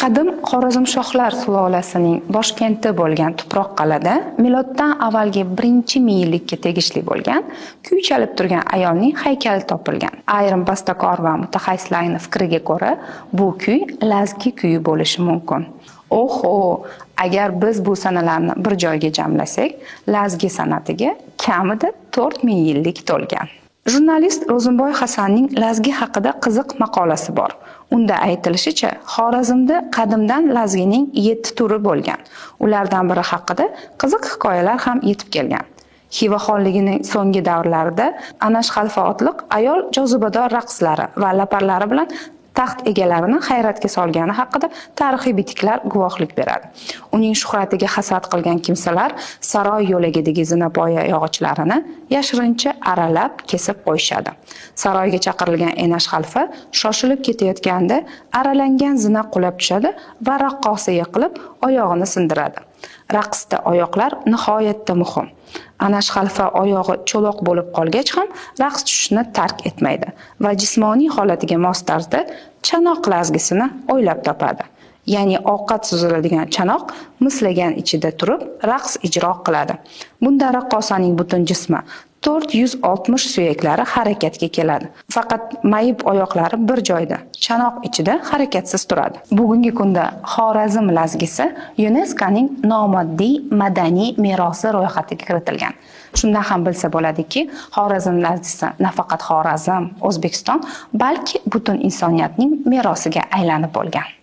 Qadim Xorazmshohlar sulolasining boshkenti bo'lgan Tuproqqal'ada miloddan avvalgi 1-ming yillikka tegishli bo'lgan kuy chalib turgan ayolning haykali topilgan. Ayrim bastakor va mutaxassislarning fikriga ko'ra, bu kuy lazgi kuyi bo'lishi mumkin. Oho, agar biz bu sanalarni bir joyga jamlasak, lazgi san'atiga kamida 4000 yillik to'lgan. Jurnalist Ro'zimboy Hasanning lazgi haqida qiziq maqolasi bor. Unda aytilishicha, Xorazmda qadimdan lazgining 7 turi bo'lgan. Ulardan biri haqida qiziq hikoyalar ham yetib kelgan. Xiva xonligining so'nggi davrlarida Anash Xalfa otliq ayol jozibador raqslari va laparlari bilan taxt egalarini hayratga solgani haqida tarixiy bitiklar guvohlik beradi. Uning shuhratiga hasad qilgan kimsalar saroy yo'lagidagi zinapoya yog'ochlarini yashirincha aralab kesib qo'yishadi. Saroyga chaqirilgan Enash Xalfa shoshilib ketayotganda aralangan zina qulab tushadi va raqqosa yiqilib oyog'ini sindiradi. Raqsda oyoqlar nihoyatda muhim. Anash Xalfa oyog'i cho'loq bo'lib qolgach ham raqs tushishni tark etmaydi va jismoniy holatiga mos tarzda chanoq lazgisini o'ylab topadi. Ya'ni ovqat suziladigan chanoq mislagan ichida turib raqs ijro qiladi. Bunda raqqosaning butun jismi 460 suyaklari harakatga keladi. Faqat mayib oyoqlari bir joyda, chanoq ichida harakatsiz turadi. Bugungi kunda Xorazm lazgisi YUNESKOning nomoddiy madaniy merosi ro'yxatiga kiritilgan. Shundan ham bilsa bo'ladiki, Xorazm lazgisi nafaqat Xorazm, O'zbekiston, balki butun insoniyatning merosiga aylanib bo'lgan.